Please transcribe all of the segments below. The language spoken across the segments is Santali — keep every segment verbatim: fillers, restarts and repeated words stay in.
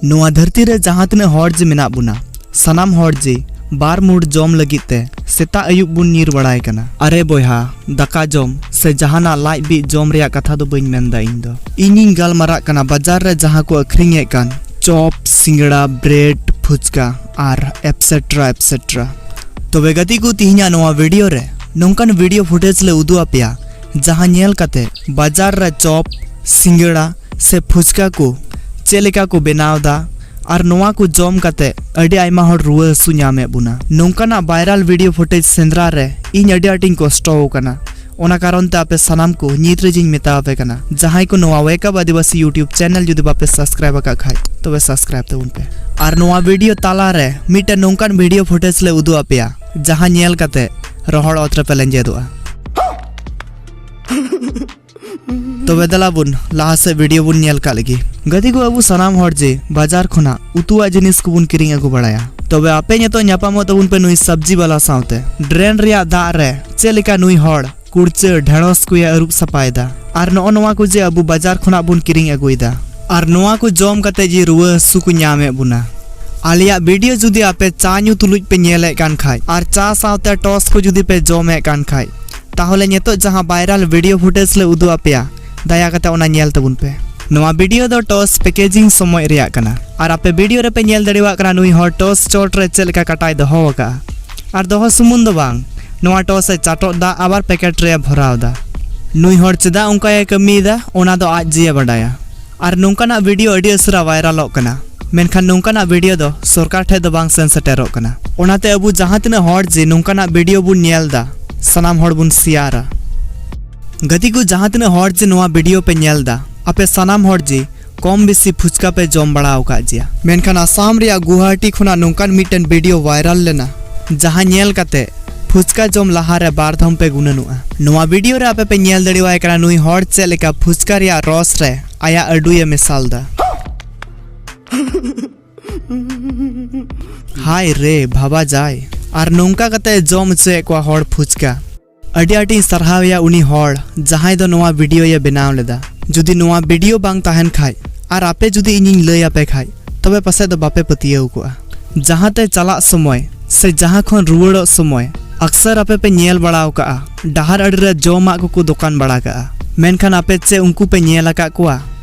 ᱱᱚᱣᱟ ᱫᱷᱟᱹᱨᱛᱤ ᱨᱮ ᱡᱟᱦᱟᱸ ᱛᱤᱱᱟᱹᱜ ᱦᱚᱲ ᱡᱮ ᱢᱮᱱᱟᱜ ᱵᱚᱱᱟ, ᱥᱟᱱᱟᱢ ᱦᱚᱲ ᱡᱮ ᱵᱟᱨ ᱢᱩᱲ ᱡᱚᱢ ᱞᱟᱹᱜᱤᱫ ᱛᱮ ᱥᱮᱛᱟᱜ ᱟᱹᱭᱩᱵ ᱵᱚᱱ ᱧᱤᱨ ᱵᱟᱲᱟᱭ ᱠᱟᱱᱟ᱾ ᱟᱨᱮ ᱵᱚᱭᱦᱟ, ᱫᱟᱠᱟ ᱡᱚᱢ ᱥᱮ ᱡᱟᱦᱟᱱᱟᱜ ᱞᱟᱡ ᱵᱤᱡ ᱡᱚᱢ ᱨᱮᱭᱟᱜ ᱠᱟᱛᱷᱟ ᱫᱚ ᱵᱟᱹᱧ ᱢᱮᱱᱫᱟ ᱤᱧ ᱫᱚ᱾ ᱤᱧᱤᱧ ᱜᱟᱞᱢᱟᱨᱟᱜ ᱠᱟᱱᱟ ᱵᱟᱡᱟᱨ ᱨᱮ ᱡᱟᱦᱟᱸ ᱠᱚ ᱟᱹᱠᱷᱨᱤᱧᱮᱫ ᱠᱟᱱ ᱪᱚᱯ, ᱥᱤᱸᱜᱟᱲᱟ, ᱵᱨᱮᱰ, ᱯᱷᱩᱪᱠᱟ ᱟᱨ ᱮᱴᱥᱮᱴᱨᱟ ᱮᱴᱥᱮᱴᱨᱟ᱾ ᱛᱚᱵᱮ ᱜᱟᱛᱮ ᱠᱚ, ᱛᱤᱦᱤᱧᱟᱜ ᱱᱚᱣᱟ ᱵᱷᱤᱰᱤᱭᱳ ᱨᱮ ᱱᱚᱝᱠᱟᱱ ᱵᱷᱤᱰᱤᱭᱳ ᱯᱷᱩᱴᱮᱡᱽ ᱞᱮ ᱩᱫᱩᱜ ᱟᱯᱮᱭᱟ, ᱡᱟᱦᱟᱸ ᱧᱮᱞ ᱠᱟᱛᱮ ᱵᱟᱡᱟᱨ ᱨᱮ ᱪᱚᱯ, ᱥᱤᱸᱜᱟᱲᱟ ᱥᱮ ᱯᱷᱩᱪᱠᱟ ᱠᱚ ᱪᱮᱫ ᱞᱮᱠᱟ ᱠᱚ ᱵᱮᱱᱟᱣ ᱮᱫᱟ ᱟᱨ ᱱᱚᱣᱟ ᱠᱚ ᱡᱚᱢ ᱠᱟᱛᱮ ᱟᱹᱰᱤ ᱟᱭᱢᱟ ᱦᱚᱲ ᱨᱩᱣᱟᱹ ᱦᱟᱹᱥᱩ ᱧᱟᱢᱮᱫ ᱵᱚᱱᱟ᱾ ᱱᱚᱝᱠᱟᱱᱟᱜ ᱵᱷᱟᱭᱨᱟᱞ ᱵᱷᱤᱰᱤᱭᱳ ᱯᱷᱩᱴᱮᱡᱽ ᱥᱮᱸᱫᱽᱨᱟ ᱨᱮ ᱤᱧ ᱟᱹᱰᱤ ᱟᱸᱴᱤᱧ ᱠᱚᱥᱴᱚ ᱟᱠᱟᱱᱟ᱾ ᱚᱱᱟ ᱠᱟᱨᱚᱱ ᱛᱮ ᱟᱯᱮ ᱥᱟᱱᱟᱢ ᱠᱚ ᱧᱤᱛ ᱨᱮᱜᱤᱧ ᱢᱮᱛᱟ ᱟᱯᱮ ᱠᱟᱱᱟ, ᱡᱟᱦᱟᱸᱭ ᱠᱚ ᱱᱚᱣᱟ Wake Up Adivasi YouTube channel ᱡᱩᱫᱤ ᱵᱟᱯᱮ subscribe ᱟᱠᱟᱫ ᱠᱷᱟᱡ, ᱛᱚᱵᱮ subscribe ᱛᱟᱵᱚᱱ ᱯᱮ᱾ ᱟᱨ ᱱᱚᱣᱟ ᱵᱷᱤᱰᱤᱭᱳ ᱛᱟᱞᱟ ᱨᱮ ᱢᱤᱫᱴᱮᱱ ᱱᱚᱝᱠᱟᱱ ᱵᱷᱤᱰᱤᱭᱳ ᱯᱷᱩᱴᱮᱡᱽ ᱞᱮ ᱩᱫᱩᱜ ᱟᱯᱮᱭᱟ, ᱡᱟᱦᱟᱸ ᱧᱮᱞ ᱠᱟᱛᱮ ᱨᱚᱦᱚᱲ ᱚᱛ ᱨᱮᱯᱮ ᱞᱮᱸᱡᱮᱫᱚᱜᱼᱟ᱾ ᱛᱚᱵᱮ ᱫᱮᱞᱟ ᱵᱚᱱ ᱞᱟᱦᱟ ᱥᱮᱫ ᱵᱷᱤᱰᱤᱭᱳ ᱵᱚᱱ ᱧᱮᱞ ᱠᱟᱜ ᱞᱮᱜᱮ᱾ ᱜᱟᱛᱮ ᱠᱚ, ᱟᱵᱚ ᱥᱟᱱᱟᱢ ᱦᱚᱲ ᱡᱮ ᱵᱟᱡᱟᱨ ᱠᱷᱚᱱᱟᱜ ᱩᱛᱩᱣᱟᱜ ᱡᱤᱱᱤᱥ ᱠᱚᱵᱚᱱ ᱠᱤᱨᱤᱧ ᱟᱹᱜᱩ ᱵᱟᱲᱟᱭᱟ᱾ ᱛᱚᱵᱮ ᱟᱯᱮ ᱱᱤᱛᱚᱜ ᱧᱟᱯᱟᱢᱚᱜ ᱛᱟᱵᱚᱱ ᱯᱮ ᱱᱩᱭ ᱥᱚᱵᱽᱡᱤ ᱵᱟᱞᱟ ᱥᱟᱶᱛᱮ᱾ ᱰᱨᱮᱱ ᱨᱮᱭᱟᱜ ᱫᱟᱜ ᱨᱮ ᱪᱮᱫ ᱞᱮᱠᱟ ᱱᱩᱭ ᱦᱚᱲ ᱠᱩᱲᱪᱟᱹ ᱰᱷᱮᱸᱲᱚᱥ ᱠᱚᱭᱮ ᱟᱹᱨᱩᱵ ᱥᱟᱯᱷᱟᱭᱮᱫᱟ᱾ ᱟᱨ ᱱᱚᱜᱼᱚ ᱱᱚᱣᱟ ᱠᱚ ᱡᱮ ᱟᱵᱚ ᱵᱟᱡᱟᱨ ᱠᱷᱚᱱᱟᱜ ᱵᱚᱱ ᱠᱤᱨᱤᱧ ᱟᱹᱜᱩᱭᱮᱫᱟ, ᱟᱨ ᱱᱚᱣᱟ ᱠᱚ ᱡᱚᱢ ᱠᱟᱛᱮ ᱡᱮ ᱨᱩᱣᱟᱹ ᱦᱟᱹᱥᱩ ᱠᱚ ᱧᱟᱢᱮᱫ ᱵᱚᱱᱟ᱾ ᱟᱞᱮᱭᱟᱜ ᱵᱷᱤᱰᱤᱭᱳ ᱡᱩᱫᱤ ᱟᱯᱮ ᱪᱟ ᱧᱩ ᱛᱩᱞᱩᱡ ᱯᱮ ᱧᱮᱞᱮᱫ ᱠᱟᱱ ᱠᱷᱟᱡ ᱟᱨ ᱪᱟ ᱥᱟᱶᱛᱮ ᱴᱚᱥ ᱠᱚ ᱡᱩᱫᱤ ᱯᱮ ᱡᱚᱢᱮᱫ ᱠᱟᱱ ᱠᱷᱟᱡ, ᱛᱟᱦᱚᱞᱮ ᱱᱤᱛᱚᱜ ᱡᱟᱦᱟᱸ ᱵᱷᱟᱭᱨᱟᱞ ᱵᱷᱤᱰᱤᱭᱳ ᱯᱷᱩᱴᱮᱡᱽ ᱞᱮ ᱩᱫᱩᱜ ᱟᱯᱮᱭᱟ, ᱫᱟᱭᱟ ᱠᱟᱛᱮ ᱚᱱᱟ ᱧᱮᱞ ᱛᱟᱵᱚᱱ ᱯᱮ᱾ ᱱᱚᱣᱟ ᱵᱷᱤᱰᱤᱭᱳ ᱫᱚ ᱴᱚᱥ ᱯᱮᱠᱮᱡᱤᱝ ᱥᱚᱢᱚᱭ ᱨᱮᱭᱟᱜ ᱠᱟᱱᱟ᱾ ᱟᱨ ᱟᱯᱮ ᱵᱷᱤᱰᱤᱭᱳ ᱨᱮᱯᱮ ᱧᱮᱞ ᱫᱟᱲᱮᱭᱟᱜ ᱠᱟᱱᱟ ᱱᱩᱭ ᱦᱚᱲ ᱴᱚᱥ ᱪᱚᱴ ᱨᱮ ᱪᱮᱫ ᱞᱮᱠᱟ ᱠᱟᱴᱟᱭ ᱫᱚᱦᱚ ᱟᱠᱟᱫᱼᱟ᱾ ᱟᱨ ᱫᱚᱦᱚ ᱥᱩᱢᱩᱝ ᱫᱚ ᱵᱟᱝ, ᱱᱚᱣᱟ ᱴᱚᱥ ᱮ ᱪᱟᱴᱚᱜ ᱫᱟ, ᱟᱵᱟᱨ ᱯᱮᱠᱮᱴ ᱨᱮ ᱵᱷᱚᱨᱟᱣ ᱫᱟ᱾ ᱱᱩᱭ ᱦᱚᱲ ᱪᱮᱫᱟᱜ ᱚᱱᱠᱟᱭ ᱠᱟᱹᱢᱤᱭᱮᱫᱟ, ᱚᱱᱟ ᱫᱚ ᱟᱡ ᱡᱮᱭ ᱵᱟᱰᱟᱭᱟ᱾ ᱟᱨ ᱱᱚᱝᱠᱟᱱᱟᱜ ᱵᱷᱤᱰᱤᱭᱳ ᱟᱹᱰᱤ ᱩᱥᱟᱹᱨᱟ ᱵᱷᱟᱭᱨᱟᱞᱚᱜ ᱠᱟᱱᱟ, ᱢᱮᱱᱠᱷᱟᱱ ᱱᱚᱝᱠᱟᱱᱟᱜ ᱵᱷᱤᱰᱤᱭᱳ ᱫᱚ ᱥᱚᱨᱠᱟᱨ ᱴᱷᱮᱱ ᱫᱚ ᱵᱟᱝ ᱥᱮᱱ ᱥᱮᱴᱮᱨᱚᱜ ᱠᱟᱱᱟ᱾ ᱚᱱᱟᱛᱮ ᱟᱵᱚ ᱡᱟᱦᱟᱸ ᱛᱤᱱᱟᱹᱜ ᱦᱚᱲ ᱡᱮ ᱱᱚᱝᱠᱟᱱᱟᱜ ᱵᱷᱤᱰᱤᱭᱳ ᱵᱚᱱ ᱧᱮᱞ ᱫᱟ, ᱥᱟᱱᱟᱢ ᱦᱚᱲ ᱵᱚᱱ ᱥᱮᱭᱟᱨᱟ᱾ ᱜᱟᱛᱮ ᱠᱚ, ᱡᱟᱦᱟᱸ ᱛᱤᱱᱟᱹᱜ ᱦᱚᱲ ᱡᱮ ᱱᱚᱣᱟ ᱵᱷᱤᱰᱤᱭᱳ ᱯᱮ ᱧᱮᱞ ᱫᱟ, ᱟᱯᱮ ᱥᱟᱱᱟᱢ ᱦᱚᱲ ᱡᱮ ᱠᱚᱢ ᱵᱮᱥᱤ ᱯᱷᱩᱪᱠᱟ ᱯᱮ ᱡᱚᱢ ᱵᱟᱲᱟ ᱟᱠᱟᱫ ᱜᱮᱭᱟ, ᱢᱮᱱᱠᱷᱟᱱ ᱟᱥᱟᱢ ᱨᱮᱭᱟᱜ ᱜᱩᱣᱟᱦᱟᱴᱤ ᱠᱷᱚᱱᱟᱜ ᱱᱚᱝᱠᱟᱱ ᱢᱤᱫᱴᱮᱱ ᱵᱷᱤᱰᱤᱭᱳ ᱵᱷᱟᱭᱨᱟᱞ ᱞᱮᱱᱟ, ᱡᱟᱦᱟᱸ ᱧᱮᱞ ᱠᱟᱛᱮ ᱯᱷᱩᱪᱠᱟ ᱡᱚᱢ ᱞᱟᱦᱟᱨᱮ ᱵᱟᱨ ᱫᱷᱚᱢ ᱯᱮ ᱜᱩᱱᱟᱹᱱᱚᱜᱼᱟ᱾ ᱱᱚᱣᱟ ᱵᱷᱤᱰᱤᱭᱳ ᱨᱮ ᱟᱯᱮ ᱯᱮ ᱧᱮᱞ ᱫᱟᱲᱮᱣᱟᱭ ᱠᱟᱱᱟ ᱱᱩᱭ ᱦᱚᱲ ᱪᱮᱫ ᱞᱮᱠᱟ ᱯᱷᱩᱪᱠᱟ ᱨᱮᱭᱟᱜ ᱨᱚᱥ ᱨᱮ ᱟᱭᱟᱜ ᱟᱹᱰᱩᱭᱮ ᱢᱮᱥᱟᱞ ᱫᱟ᱾ ᱦᱟᱭ ᱨᱮ ᱵᱷᱟᱵᱟ ᱡᱟᱭ᱾ ᱟᱨ ᱱᱚᱝᱠᱟ ᱠᱟᱛᱮ ᱡᱚᱢ ᱦᱚᱪᱚᱭᱮᱫ ᱠᱚᱣᱟ ᱦᱚᱲ ᱯᱷᱩᱪᱠᱟ᱾ ᱟᱹᱰᱤ ᱟᱸᱴᱤᱧ ᱥᱟᱨᱦᱟᱣᱮᱭᱟ ᱩᱱᱤ ᱦᱚᱲ ᱡᱟᱦᱟᱸᱭ ᱫᱚ ᱱᱚᱣᱟ ᱵᱷᱤᱰᱤᱭᱳᱭᱮ ᱵᱮᱱᱟᱣ ᱞᱮᱫᱟ᱾ ᱡᱩᱫᱤ ᱱᱚᱣᱟ ᱵᱷᱤᱰᱤᱭᱳ ᱵᱟᱝ ᱛᱟᱦᱮᱱ ᱠᱷᱟᱡ ᱟᱨ ᱟᱯᱮ ᱡᱩᱫᱤ ᱤᱧᱤᱧ ᱞᱟᱹᱭ ᱟᱯᱮ ᱠᱷᱟᱡ, ᱛᱚᱵᱮ ᱯᱟᱥᱮᱡ ᱫᱚ ᱵᱟᱯᱮ ᱯᱟᱹᱛᱭᱟᱹᱣ ᱠᱚᱜᱼᱟ᱾ ᱡᱟᱦᱟᱸ ᱛᱮ ᱪᱟᱞᱟᱜ ᱥᱚᱢᱚᱭ ᱥᱮ ᱡᱟᱦᱟᱸ ᱠᱷᱚᱱ ᱨᱩᱣᱟᱹᱲᱚᱜ ᱥᱚᱢᱚᱭ ᱟᱠᱥᱟᱨ ᱟᱯᱮ ᱯᱮ ᱧᱮᱞ ᱵᱟᱲᱟ ᱟᱠᱟᱫᱼᱟ, ᱰᱟᱦᱟᱨ ᱟᱲᱮ ᱨᱮ ᱡᱚᱢᱟᱜ ᱠᱚᱠᱚ ᱫᱚᱠᱟᱱ ᱵᱟᱲᱟ ᱠᱟᱜᱼᱟ, ᱢᱮᱱᱠᱷᱟᱱ ᱟᱯᱮ ᱪᱮᱫ ᱩᱱᱠᱩ ᱯᱮ ᱧᱮᱞ ᱟᱠᱟᱫ ᱠᱚᱣᱟ?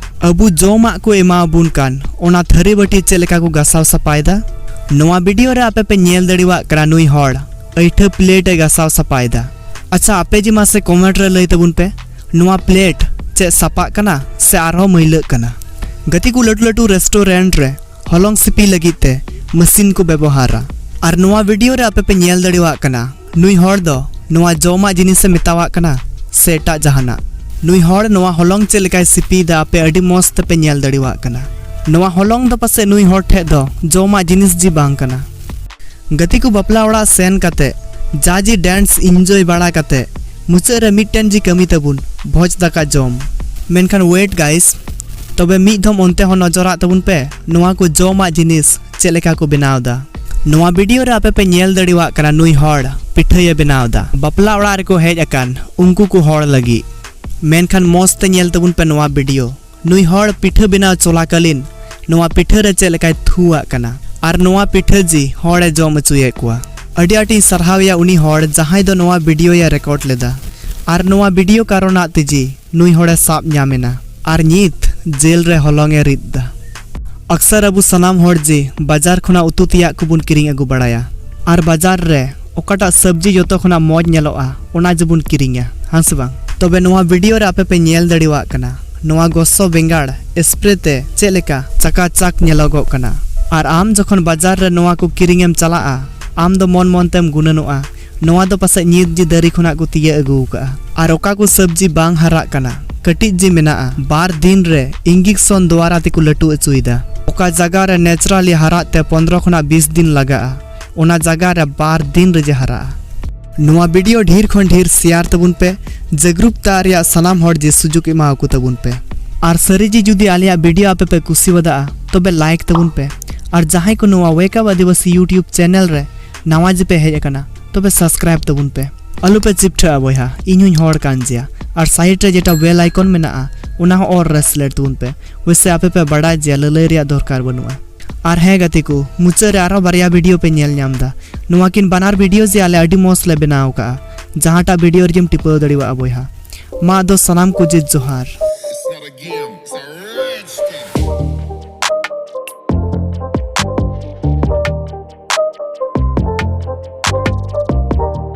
ᱟᱵᱚ ᱡᱚᱢᱟᱜ ᱠᱚ ᱮᱢᱟᱵᱚᱱ ᱠᱟᱱ ᱚᱱᱟ ᱛᱷᱟᱹᱨᱤ ᱵᱟᱹᱴᱤ ᱪᱮᱫ ᱞᱮᱠᱟ ᱠᱚ ᱜᱟᱥᱟᱣ ᱥᱟᱯᱷᱟᱭᱮᱫᱟ? ᱱᱚᱣᱟ ᱵᱷᱤᱰᱤᱭᱳ ᱨᱮ ᱟᱯᱮ ᱯᱮ ᱧᱮᱞ ᱫᱟᱲᱮᱭᱟᱜ ᱠᱟᱱᱟ ᱱᱩᱭ ᱦᱚᱲ ᱟᱹᱭᱴᱷᱟᱹ ᱯᱞᱮᱴ ᱮ ᱜᱟᱥᱟᱣ ᱥᱟᱯᱷᱟᱭᱮᱫᱟ᱾ ᱟᱪᱪᱷᱟ, ᱟᱯᱮ ᱡᱮ ᱢᱟᱥᱮ ᱠᱚᱢᱮᱱᱴ ᱨᱮ ᱞᱟᱹᱭ ᱛᱟᱵᱚᱱ ᱯᱮ, ᱱᱚᱣᱟ ᱯᱞᱮᱴ ᱪᱮᱫ ᱥᱟᱯᱟᱜ ᱠᱟᱱᱟ ᱥᱮ ᱟᱨᱦᱚᱸ ᱢᱟᱹᱭᱞᱟᱹᱜ ᱠᱟᱱᱟ? ᱜᱟᱛᱮ ᱠᱚ, ᱞᱟᱹᱴᱩ ᱞᱟᱹᱴᱩ ᱨᱮᱥᱴᱩᱨᱮᱱᱴ ᱨᱮ ᱦᱚᱞᱚᱝ ᱥᱤᱯᱤ ᱞᱟᱹᱜᱤᱫ ᱛᱮ ᱢᱮᱥᱤᱱ ᱠᱚ ᱵᱮᱵᱚᱦᱟᱨᱟ᱾ ᱟᱨ ᱱᱚᱣᱟ ᱵᱷᱤᱰᱤᱭᱳ ᱨᱮ ᱟᱯᱮ ᱯᱮ ᱧᱮᱞ ᱫᱟᱲᱮᱭᱟᱜ ᱠᱟᱱᱟ ᱱᱩᱭ ᱦᱚᱲ ᱫᱚ ᱱᱚᱣᱟ ᱡᱚᱢᱟᱜ ᱡᱤᱱᱤᱥ ᱮ ᱢᱮᱛᱟᱣᱟᱜ ᱠᱟᱱᱟ ᱥᱮ ᱮᱴᱟᱜ ᱡᱟᱦᱟᱱᱟᱜ᱾ ᱱᱩᱭ ᱦᱚᱲ ᱱᱚᱣᱟ ᱦᱚᱞᱚᱝ ᱪᱮᱫ ᱞᱮᱠᱟᱭ ᱥᱤᱯᱤᱭᱮᱫᱟ ᱟᱯᱮ ᱟᱹᱰᱤ ᱢᱚᱸᱡᱽ ᱛᱮᱯᱮ ᱧᱮᱞ ᱫᱟᱲᱮᱭᱟᱜ ᱠᱟᱱᱟ᱾ ᱱᱚᱣᱟ ᱦᱚᱞᱚᱝ ᱫᱚ ᱯᱟᱥᱮᱡ ᱱᱩᱭ ᱦᱚᱲ ᱴᱷᱮᱡ ᱫᱚ ᱡᱚᱢᱟᱜ ᱡᱤᱱᱤᱥ ᱡᱤ ᱵᱟᱝ ᱠᱟᱱᱟ᱾ ᱜᱟᱛᱮ ᱠᱚ, ᱵᱟᱯᱞᱟ ᱚᱲᱟᱜ ᱥᱮᱱ ᱠᱟᱛᱮ ᱡᱟ ᱡᱤ ᱰᱮᱱᱥ ᱤᱱᱡᱚᱭ ᱵᱟᱲᱟ ᱠᱟᱛᱮ ᱢᱩᱪᱟᱹᱫ ᱨᱮ ᱢᱤᱫᱴᱮᱱ ᱡᱤ ᱠᱟᱹᱢᱤ ᱛᱟᱵᱚᱱ, ᱵᱷᱚᱡᱽ ᱫᱟᱠᱟ ᱡᱚᱢ᱾ ᱢᱮᱱᱠᱷᱟᱱ ᱣᱮᱴ ᱜᱟᱭᱥ, ᱛᱚᱵᱮ ᱢᱤᱫ ᱫᱷᱚᱢ ᱚᱱᱛᱮ ᱦᱚᱸ ᱱᱚᱡᱚᱨᱟᱜ ᱛᱟᱵᱚᱱ ᱯᱮ, ᱱᱚᱣᱟ ᱠᱚ ᱡᱚᱢᱟᱜ ᱡᱤᱱᱤᱥ ᱪᱮᱫ ᱞᱮᱠᱟ ᱠᱚ ᱵᱮᱱᱟᱣ ᱮᱫᱟ᱾ ᱱᱚᱣᱟ ᱵᱷᱤᱰᱤᱭᱳ ᱨᱮ ᱟᱯᱮ ᱯᱮ ᱧᱮᱞ ᱫᱟᱲᱮᱭᱟᱜ ᱠᱟᱱᱟ ᱱᱩᱭ ᱦᱚᱲ ᱯᱤᱴᱷᱟᱹᱭᱮ ᱵᱮᱱᱟᱣ ᱮᱫᱟ ᱵᱟᱯᱞᱟ ᱚᱲᱟᱜ ᱨᱮᱠᱚ ᱦᱮᱡ ᱟᱠᱟᱱ ᱩᱱᱠᱩ ᱠᱚ ᱦᱚᱲ ᱞᱟᱹᱜᱤᱫ᱾ ᱢᱮᱱᱠᱷᱟᱱ ᱢᱚᱸᱡᱽ ᱛᱮ ᱧᱮᱞ ᱛᱟᱵᱚᱱ ᱯᱮ ᱱᱚᱣᱟ ᱵᱷᱤᱰᱤᱭᱳ᱾ ᱱᱩᱭ ᱦᱚᱲ ᱯᱤᱴᱷᱟᱹ ᱵᱮᱱᱟᱣ ᱪᱚᱞᱟᱠᱟᱞᱤᱱ ᱱᱚᱣᱟ ᱯᱤᱴᱷᱟᱹ ᱨᱮ ᱪᱮᱫ ᱞᱮᱠᱟᱭ ᱛᱷᱩᱣᱟᱜ ᱠᱟᱱᱟ ᱟᱨ ᱱᱚᱣᱟ ᱯᱤᱴᱷᱟᱹ ᱡᱤ ᱦᱚᱲ ᱮ ᱡᱚᱢ ᱦᱚᱪᱚᱭᱮᱫ ᱠᱚᱣᱟ᱾ ᱟᱹᱰᱤ ᱟᱸᱴᱤᱧ ᱥᱟᱨᱦᱟᱣᱮᱭᱟ ᱩᱱᱤ ᱦᱚᱲ ᱡᱟᱦᱟᱸᱭ ᱫᱚ ᱱᱚᱣᱟ ᱵᱷᱤᱰᱤᱭᱳ ᱮ ᱨᱮᱠᱚᱨᱰ ᱞᱮᱫᱟ᱾ ᱟᱨ ᱱᱚᱣᱟ ᱵᱷᱤᱰᱤᱭᱳ ᱠᱟᱨᱚᱱᱟᱜ ᱛᱮᱡᱤ ᱱᱩᱭ ᱦᱚᱲ ᱮ ᱥᱟᱵ ᱧᱟᱢ ᱮᱱᱟ ᱟᱨ ᱱᱤᱛ ᱡᱮᱞ ᱨᱮ ᱦᱚᱞᱚᱝ ᱮ ᱨᱤᱫ ᱮᱫᱟ᱾ ᱟᱠᱥᱟᱨ ᱟᱵᱚ ᱥᱟᱱᱟᱢ ᱦᱚᱲ ᱡᱮ ᱵᱟᱡᱟᱨ ᱠᱷᱚᱱᱟᱜ ᱩᱛᱩ ᱛᱮᱭᱟᱜ ᱠᱚᱵᱚᱱ ᱠᱤᱨᱤᱧ ᱟᱹᱜᱩ ᱵᱟᱲᱟᱭᱟ ᱟᱨ ᱵᱟᱡᱟᱨ ᱨᱮ ᱚᱠᱟᱴᱟᱜ ᱥᱚᱵᱽᱡᱤ ᱡᱚᱛᱚ ᱠᱷᱚᱱᱟᱜ ᱢᱚᱡᱽ ᱧᱮᱞᱚᱜᱼᱟ ᱚᱱᱟ ᱡᱮᱵᱚᱱ ᱠᱤᱨᱤᱧᱟ, ᱦᱮᱸ ᱥᱮ ᱵᱟᱝ? ᱛᱚᱵᱮ ᱱᱚᱣᱟ ᱵᱷᱤᱰᱤᱭᱳ ᱨᱮ ᱟᱯᱮ ᱯᱮ ᱧᱮᱞ ᱫᱟᱲᱮᱭᱟᱜ ᱠᱟᱱᱟ ᱱᱚᱣᱟ ᱜᱚᱥᱚ ᱵᱮᱸᱜᱟᱲ ᱥᱯᱨᱮ ᱛᱮ ᱪᱮᱫ ᱞᱮᱠᱟ ᱪᱟᱠᱟᱪᱟᱠ ᱧᱮᱞᱚᱜᱚᱜ ᱠᱟᱱᱟ᱾ ᱟᱨ ᱟᱢ ᱡᱚᱠᱷᱚᱱ ᱵᱟᱡᱟᱨ ᱨᱮ ᱱᱚᱣᱟ ᱠᱚ ᱠᱤᱨᱤᱧ ᱮᱢ ᱪᱟᱞᱟᱜᱼᱟ, ᱟᱢ ᱫᱚ ᱢᱚᱱ ᱢᱚᱱ ᱛᱮᱢ ᱜᱩᱱᱟᱹᱱᱚᱜᱼᱟ, ᱱᱚᱣᱟ ᱫᱚ ᱯᱟᱥᱮᱡ ᱱᱤᱛ ᱡᱮ ᱫᱟᱨᱮ ᱠᱷᱚᱱᱟᱜ ᱠᱚ ᱛᱤᱭᱟᱹᱜ ᱟᱹᱜᱩ ᱟᱠᱟᱫᱼᱟ᱾ ᱟᱨ ᱚᱠᱟ ᱠᱚ ᱥᱚᱵᱽᱡᱤ ᱵᱟᱝ ᱦᱟᱨᱟᱜ ᱠᱟᱱᱟ, ᱠᱟᱹᱴᱤᱡ ᱡᱮ ᱢᱮᱱᱟᱜᱼᱟ, ᱵᱟᱨ ᱫᱤᱱ ᱨᱮ ᱤᱧᱡᱮᱠᱥᱚᱱ ᱫᱣᱟᱨᱟ ᱛᱮᱠᱚ ᱞᱟᱹᱴᱩ ᱦᱚᱪᱚᱭᱮᱫᱟ᱾ ᱚᱠᱟ ᱡᱟᱭᱜᱟ ᱨᱮ ᱱᱮᱪᱟᱨᱟᱞᱤ ᱦᱟᱨᱟᱜ ᱛᱮ ᱯᱚᱱᱫᱽᱨᱚ ᱠᱷᱚᱱᱟᱜ ᱵᱤᱥ ᱫᱤᱱ ᱞᱟᱜᱟᱜᱼᱟ, ᱚᱱᱟ ᱡᱟᱭᱜᱟ ᱨᱮ ᱵᱟᱨ ᱫᱤᱱ ᱨᱮ ᱡᱮ ᱦᱟᱨᱟᱜᱼᱟ᱾ ᱱᱚᱣᱟ ᱵᱷᱤᱰᱤᱭᱳ ᱰᱷᱮᱨ ᱠᱷᱚᱱ ᱰᱷᱮᱨ ᱥᱮᱭᱟᱨ ᱛᱟᱵᱚᱱ ᱯᱮ, ᱡᱟᱜᱽᱨᱩᱠᱛᱟ ᱨᱮᱭᱟᱜ ᱥᱟᱱᱟᱢ ᱦᱚᱲ ᱡᱮ ᱥᱩᱡᱳᱜᱽ ᱮᱢᱟ ᱟᱠᱚ ᱛᱟᱵᱚᱱ ᱯᱮ᱾ ᱟᱨ ᱥᱟᱹᱨᱤ ᱡᱮ ᱡᱩᱫᱤ ᱟᱞᱮᱭᱟᱜ ᱵᱷᱤᱰᱤᱭᱳ ᱟᱯᱮ ᱯᱮ ᱠᱩᱥᱤᱣᱟᱫᱟ, ᱛᱚᱵᱮ ᱞᱟᱭᱤᱠ ᱛᱟᱵᱚᱱ ᱯᱮ᱾ ᱟᱨ ᱡᱟᱦᱟᱸᱭ ᱠᱚ ᱱᱚᱣᱟ ᱣᱮᱠ ᱟᱯ ᱟᱹᱫᱤᱵᱟᱹᱥᱤ ᱭᱩᱴᱤᱭᱩᱵᱽ ᱪᱮᱱᱮᱞ ᱨᱮ ᱱᱟᱣᱟ ᱡᱮ ᱯᱮ ᱦᱮᱡ ᱟᱠᱟᱱᱟ, ᱛᱚᱵᱮ ᱥᱟᱵᱥᱠᱨᱟᱭᱤᱵ ᱛᱟᱵᱚᱱ ᱯᱮ᱾ ᱟᱞᱚ ᱯᱮ ᱪᱤᱯᱴᱷᱟᱹᱜᱼᱟ ᱵᱚᱭᱦᱟ, ᱤᱧ ᱦᱚᱧ ᱦᱚᱲ ᱠᱟᱱ ᱜᱮᱭᱟ᱾ ᱟᱨ ᱥᱟᱭᱤᱰ ᱨᱮ ᱡᱮᱴᱟ ᱵᱮᱞ ᱟᱭᱠᱚᱱ ᱢᱮᱱᱟᱜᱼᱟ, ᱚᱱᱟ ᱦᱚᱸ ᱚᱞ ᱨᱮ ᱥᱮᱞᱮᱫ ᱛᱟᱵᱚᱱ ᱯᱮ᱾ ᱣᱮᱥᱮ ᱟᱯᱮ ᱯᱮ ᱵᱟᱲᱟᱭ ᱜᱮᱭᱟ, ᱞᱟᱹᱞᱟᱹᱭ ᱨᱮᱭᱟᱜ ᱫᱚᱨᱠᱟᱨ ᱵᱟᱹᱱᱩᱜᱼᱟ᱾ ᱟᱨ ᱦᱮᱸ ᱜᱟᱛᱮ ᱠᱚ, ᱢᱩᱪᱟᱹᱫ ᱨᱮ ᱟᱨᱦᱚᱸ ᱵᱟᱨᱭᱟ ᱵᱷᱤᱰᱤᱭᱳ ᱯᱮ ᱧᱮᱞ ᱧᱟᱢ ᱮᱫᱟ᱾ ᱱᱚᱣᱟ ᱠᱤᱱ ᱵᱟᱱᱟᱨ ᱵᱷᱤᱰᱤᱭᱳ ᱡᱮ ᱟᱞᱮ ᱟᱹᱰᱤ ᱢᱚᱸᱡᱽ ᱞᱮ ᱵᱮᱱᱟᱣ ᱟᱠᱟᱜᱼᱟ, ᱡᱟᱦᱟᱸᱴᱟᱜ ᱵᱷᱤᱰᱤᱭᱳ ᱨᱮᱜᱮᱢ ᱴᱤᱯᱟᱹᱣ ᱫᱟᱲᱮᱣᱟᱜᱼᱟ ᱵᱚᱭᱦᱟ᱾ ᱢᱟ ᱟᱫᱚ ᱥᱟᱱᱟᱢ ᱠᱚ ᱡᱮ ᱡᱚᱦᱟᱨ᱾